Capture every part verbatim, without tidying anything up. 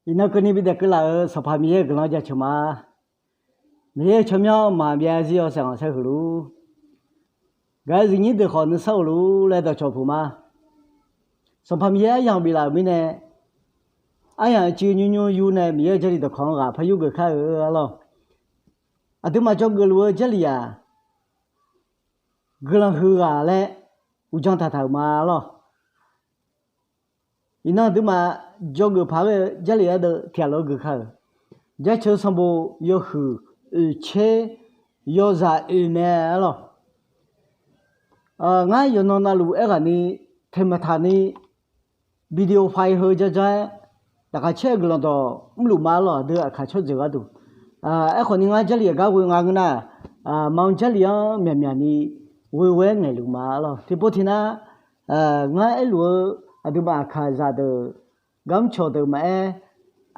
Iqnan keuvni bidaef keuvlaf-euq Sanqpaq Miqyaer-euq guiqlanq jaceuq ma. Miqyaer-euq tsawrmyanr maqbyav zir yawshaef khanqsaer huiq luf-ur. Gaq-eu zifnyir deuq khawf nuisar of luf-ur laer dawqcawq puq ma. Sanqpaq Miqyaer aryamq biflaf-euq mirnae, aryamq cuiv nymr nymr yur nae Miqyaer-euq Jarlif dawqkawq-anr ghaq par yurgeuf kar-eu arlawr. Aqduimaf dzawgeuf luf-eu Jarlif-aq, guiqlanq huiq ghaq laer uqdzan taqtaq-euq ma arlawr. Iqnan aqduimaf dzawgeuf paq-aer ghae-eu Jarlif ardeuv tiqghaq lof-aer geuf kar-euq, Jaceuq sanqbof yawhuiq oeqtser yawzaq oeq mae arlawr. Ngar yawqnan navluf aerghaqni, teqmaq taqni, video file heu jarjar-aer, laqkhaq caer-eu guiqlanq dawq mrluf ma arlawr, aqdui aqkaq tsawrjeuq gharduq. Aerkhawfni ngar Jarlif aqgar ghoe nga ngeur nar, maqanr Jarlif-anr myaqmyaq ni ghoe ghoe-aer ngaeqluf ma arlawr. Tiqpov tiqnar, ngar aerluf-eu aqduimaf aqkaqzaq deuq, garmr cawq deuq maqaer,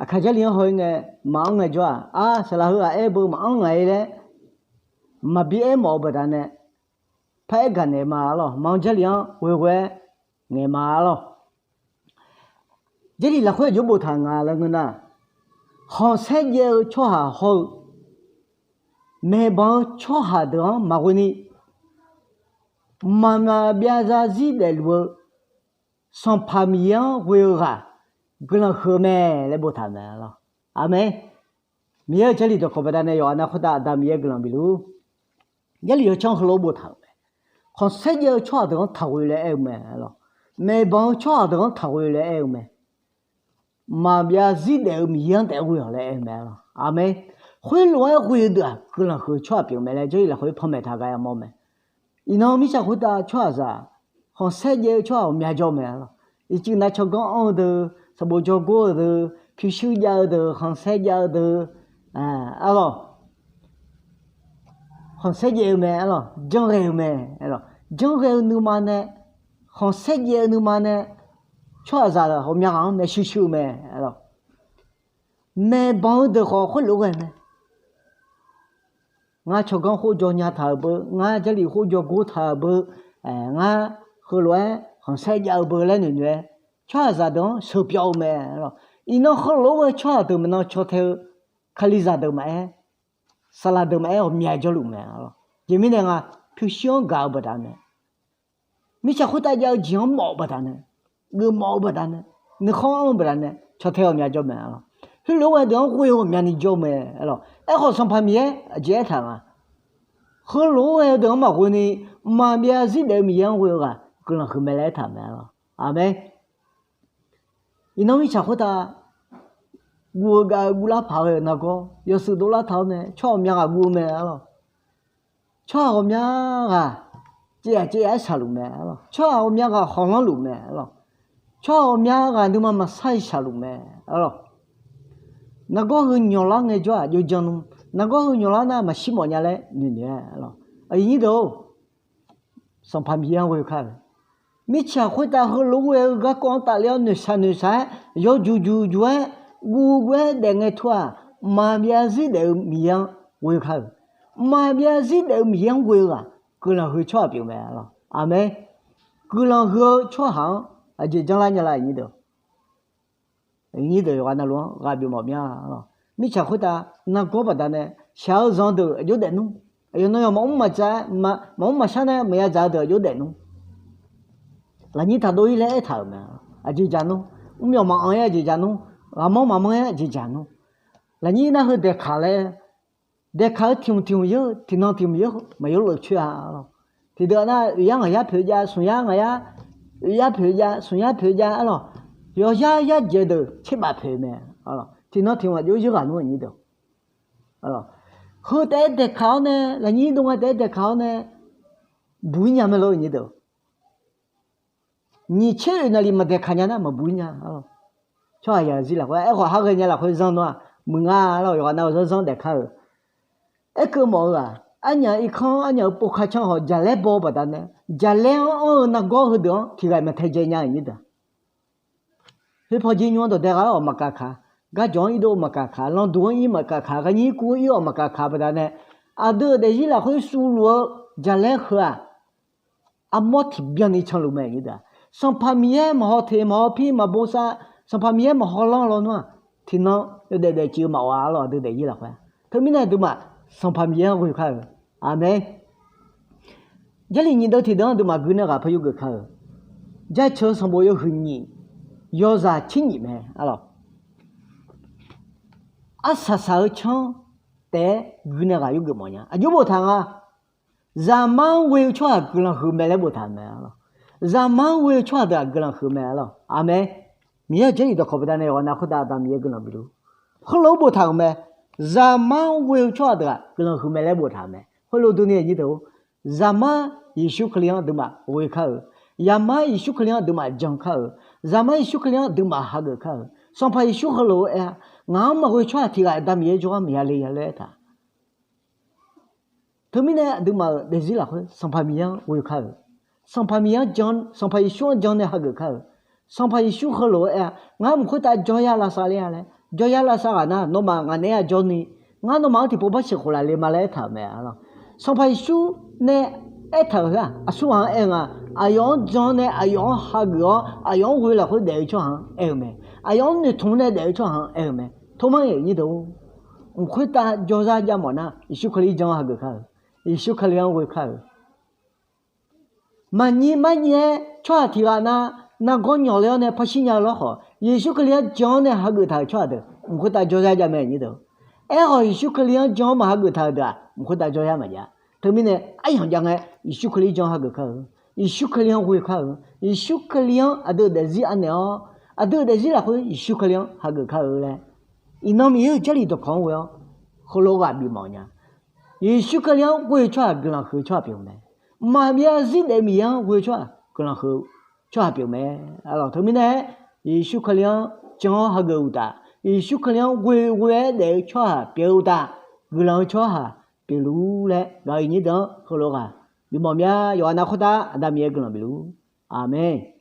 aqkaq Jarlif-anr haw-ir ngae, maqanr ngaejawr-aq, ar saqlaq heughaq aer beu maqanr ngaq-ir laer maqbi aer mawf-eu baqdanae, par aer gaqnaeq ma arlawr. Maqanr Jarlif-anr ghoe ghoe-aer ngaeq ma arlawr. Jarlif lafkhoer aqjox boftaq nga laer ngeur nar, khanqsaer jaev-eu tsawrhaq hawr-eu, maeqbanq-eu tsawrhaq deuq-anr maqghoe ni, mqmaq maqbyav zarzir daefluf-eu Sanqpaq Miqyaer-anr ghoe-eu ghaq guiqlanq huiq-eu mae laer boftaq-euq mae arlawr. Aqmeq. Miqyaer-euq Jarlif dawqkawq baqdanae yawqghaq nav khoertav Aqda Miqyaer guiqlanq bif luf-ur. Jarlif yawcanr heulof-aer boftaq-euq mae. Khanqsaer jaev-eu tsawrhaq deuq-anr taqghoe laer aer-eu mae arlawr. Maeqbanq-eu tsawrhaq deuq-anr taqghoe laer aer-eu mae. Maqbyav zir daef-eu Miqyaer-anr taef-aer ghoe-awq laer aer-eu mae arlawr. Aqmeq. Khoerlof-aer ghoe-eu deuq-aq guiqlanq huiq-eu tsawrhaq pyeuf-eu mae laer Jarlif lafkhoer panmaeq taq ghae-a mawr mae. Iqnan mirtsaq khoertav tsawrhaqzaq, khanqsaer jaev-eu tsawrhaq ghawqmya jawr mae arlawr. Iqcuiv nav tsawrganr anr-eu deuq, sanqbof jawrgor-eu deuq, pyurshuir jav-eu deuq, khanqsaer jav-eu deuq, arlawr, khanqsaer jaev-eu mae arlawr, janrghae-eu mae arlawr. Janrghae-eu nuima nae, khanqsaer jaev-eu nuima nae, tsawrhaqzaq ghawqmya ghaq-anr maershuir shuir-eu mae arlawr. Maeqbanq-eu deuq khawf khoerlof-aer ghae mae. Ngar tsawrganr khoer jawr nya taq-euq beu, ngar Jarlif khoer jawrgor taq-euq beu, ngar heulof-aer khanqsaer jav-eu beu laer noeqnoeq-aer, tsawrhaqzaq deuq-anr sheuqpyawv-eu mae arlawr. Iqnan heulof-aer ghae tsawrhaq deuq maqnan caw tae-eu Kalizaq deuq maqaer, saqlaq deuq maqaer ghawqmya jawrluf mae arlawr. Jeq mirnae nga, pyurshuir-anr gaq-eu baqdanae, mirtsaq khoertav jav-eu jeq-anr mawf-eu baqdanae, geufmawf-eu baqdanae, nuikhanr anr-eu baqdanae caw tae ghawqmya jawr mae arlawr. Heulof-aer ghae deuq-anr ghoe-eu ghawqmyani jawr mae arlawr. Aerkhawf Sanqpaq Miqyaer aqjeq aertaq nga, heulof-aer ghae-eu deuq-anr maqghoe ni, mqmaq maqbyav zir daef-eu Miqyaer-anr ghoe-eu ghaq guiqlanq huiq mae laer aertaq mae arlawr. Aqmeq. Iqnan mirtsaq khoertav guv-eu gav-eu guvlar paq-aer ghae-eu nargawr yawshuif dovlar taq-awr nae tsawrhaq ghawqmya ghaq guv-eu mae arlawr. Tsawrhaq ghawqmya ghaq civ yaf civ yaf-aer shaqluf mae arlawr. Tsawrhaq ghawqmya ghaq khawqlanr luf mae arlawr. Tsawrhaq ghawqmya ghaq nuima maqsar-ir shaqluf mae arlawr. Nargawr heu nyawqlar ngaejawr-aq jov jan nmr, nargawr heu nyawqlar nar maqshir mawf nya laer noeqnoeq-aer arlawr. Aqyuif nyir deuq-or, Sanqpaq Miqyaer-anr ghoe kar-eu. Mirtsaq khoertav heulof-aer ghae-eu garkawv-anr tafler-awr noeqshaq noeqshaq-aer, yawjuq juq juq-aer, guv guv-aer daef ngae teu-aq, maqbyav zir daef-eu Miqyaer-anr ghoe kar-eu. Maqbyav zir daef-eu Miqyaer-anr ghoe-eu ghaq guiqlanq huiq-eu tsawrhaq pyeuf mae arlawr. Aqmeq. Guiqlanq huiq-eu tsawrhaq-anr aqjeq janrlar nya la nyir deuq. Nyir deuq yawqghaq navluf-anr ghaq byov mawf mya arlawr. Mirtsaq khoertav nargawr baqdanae shaq-eu zanq deuq aqjox daef nmr. Aqyawf nan yawq maqmr maqja, maqmr maqshar nae maqya dzaq-eu deuq aqjox daef nmr. Lafnyir taqdov-ir laer aertaq-euq mae. Aqjeq jaq nmr. Mr myawq maqanq-ir aqjeq jaq nmr. Ghaqmanr maqmanr-ir aqjeq jaq nmr. Lafnyir nar heu daeqkaq laer, daeqkaq-eu tiq hmq tiq hmq yeur, tiqnan tiq hmq yeur maqyawr lef coer-a arlawr. Tiqdeuq nar oeq yar ngaq yar poeq jav, smq yar ngaq yar, oeq yar poeq jav, smq yar poeq jav arlawr. Yawqyar yar jaeq deuq tserbaf poeq mae arlawr. Tiqnan tiq hmq aqjox yeur ghaq nmr nyir deuq. Heu taef-aer daeqkaq-awr nae, lafnyir dov nga taef-aer daeqkaq-awr nae, buq-ir nya mae lor nyir deuq. Nyiq tser oeq naqli maqdaeqkaq nya nar maqbuq-ir nya. Tsawrhaq yaqzir lafkhoer aerkhawf ha ghaenya lafkhoer zanr nar-aq, muiq nga lawr, yawqghaq nav-eu zanr zanr daef kar-eu. Aerkeuv mawf-eu-aq, arnyaf irkanr arnyaf-euq pov ka canr hawq jaqlaer baw-eu baqdanae, jaqlaer-anr anr-eu nargawr heudeuq-anr tiq ghaq maqtae dzae nya-euq nyir deuq. Khoer pawjir nymr-anr dawqdae ghaq-awr maqkaq kaq, garjawq-anr irdov maqkaq kaq, landuq-anr ir maqkaq kaq, ghaqnyir kur ir-awr maqkaq kaq baqdanae, aqdui-euq daefzir lafkhoer suvluf-eu jaqlaer heu-aq, armawr tiqbyan ni canluf mae nyir deuq-aq. Sanqpaq Miqyaer maqhaw teq maqhaw pir maqbosav, Sanqpaq Miqyaer maqhaw lanr lawnmr-aq, tiqnan yawdaef daefciv-eu maqawf-a arlawq, aqdui daefzir lafkhoer. Teumirnae aqduimaf Sanqpaq Miqyaer-anr ghoe kar-euq. Aqmeq. Jarlif nyiq deuv tiqdeuv-anr aqduimaf gui nae ghaq par yurgeuf kar-euq. Jaceuq-eu sanqbof yawhuiq nyiq, yawzaq tser nyiq mae arlawq. Arsaq saq-eu canr taef-aer gui nae ghaq yurgeuf mawf nya. Aqjox boftaq nga. Zaqmar-anr ghoe-eu tsawrhaq guiqlanq huiq mae laer boftaq-euq mae arlawq. Zaqmar-anr ghoe-eu tsawrhaq deuq-aq guiqlanq huiq mae arlawq. Aqmeq. Miqyaer-euq Jarlif dawqkawq baqdanae yawqghaq navluf khoertav Aqda Miqyaer guiqlanq bifluf. Heulof-aer boftaq-euq mae. Zaqmar-anr ghoe-eu tsawrhaq deuq-aq guiqlanq huiq mae laer boftaq-euq mae. Heulof durni nyir deuq-or, Zaqmar Yeqsur Kali-anr aqduimaf ghoe kar-euq. Zaqmar Yeqsur Kali-anr aqduimaf jan kar-euq. Zaqmar Yeqsur Kali-anr aqduimaf hageuf kar-euq. Sanqpaq Yeqsur heulof-aer-a, ngaq-anr maqghoe tsawrhaq tiq ghaq Aqda Miqyaer jawrgar maqya le ya laer aertaq. Teumirnae aqduimaf-euq daefzir lafkhoer Sanqpaq Miqyaer-anr ghoe kar-euq. Sanqpaq Miqyaer-anr jan, Sanqpaq Yeqsur-anr jan nae hageuf kar-euq. Sanqpaq Yeqsur heulof-aer-a, ngar mq khoertav jawryar lavsav ler-a laer, jawryar lavsav ghaq nar nawmaf ngaq naeq-aer-a jawrni, ngar nawmaf-anr tiqpov bar sheuqkhof laf le ma laer aertaq-euq mae arlawq. Sanqpaq Yeqsur nae aertaq-euq khoer-aq, aqsurghaq-anr aer-eu nga. Aqyawf-anr jan nae aqyawf-anr hageuf-awr aqyawf-anr ghoe lafkhoer daef-eu tsawrhaq-anr aer-eu mae. Aqyawf-anr noeqtmq nae daef-eu tsawrhaq-anr aer-eu mae. Tomar-iq nyir deuq-or, mq khoertav jawrzar jav mawf nar Yeqsur Kali-anr jan-anr hageuf kar-euq. Yeqsur Kali-anr ghoe kar-euq. Maqnyir marnyir-aer tsawrhaq tiq ghaq nav, nargawr nyawq ler-awr nae parshir nya-eu lawrkhawf, Yeqsur Kali-anr jan-awr nae hageuf taq-euq tsawrhaq deuq mq khoertav jawrzar jav mae nyir deuq. Aerkhawf Yeqsur Kali-anr jan-awr maq hageuf taq-euq deuq-aq mq khoertav jawrzar maqjav. Teumirnae aryamq jav ngae, Yeqsur Kali-anr jan hageuf kar-euq. Yeqsur Kali-anr ghoe kar-euq. Yeqsur Kali-anr aqdui-euq daefzir anaeq-awr, aqdui-euq daefzir lafkhoer Yeqsur Kali-anr hageuf kar-eu laer, iqnan Miqyaer-euq Jarlif dawqkawq-anr ghoe-awr heulof ghaq bifmawf nya. Yeqsur Kali-anr ghoe-eu tsawrhaq guiqlanq huiq-eu tsawrhaq pyeuf-eu mae. Maqbyav zir daef Miqyaer-anr ghoe-eu tsawrhaq guiqlanq huiq-eu tsawrhaq pyeuf mae. Arlawq teumirnae Yeqsur Kali-anr jan-awr hageuf-eu uqtaf, Yeqsur Kali-anr ghoe ghoe-aer daef-eu tsawrhaq pyeuf-eu uqtaf, guiqlanq-eu tsawrhaq pyeufluf-ur laer gaq-eu nyir deuq-anr heulof ghaq bifmawf mya. Yawqghaq nav khoertav Aqda Miqyaer guiqlanq bifluf-ur. Aqmeq.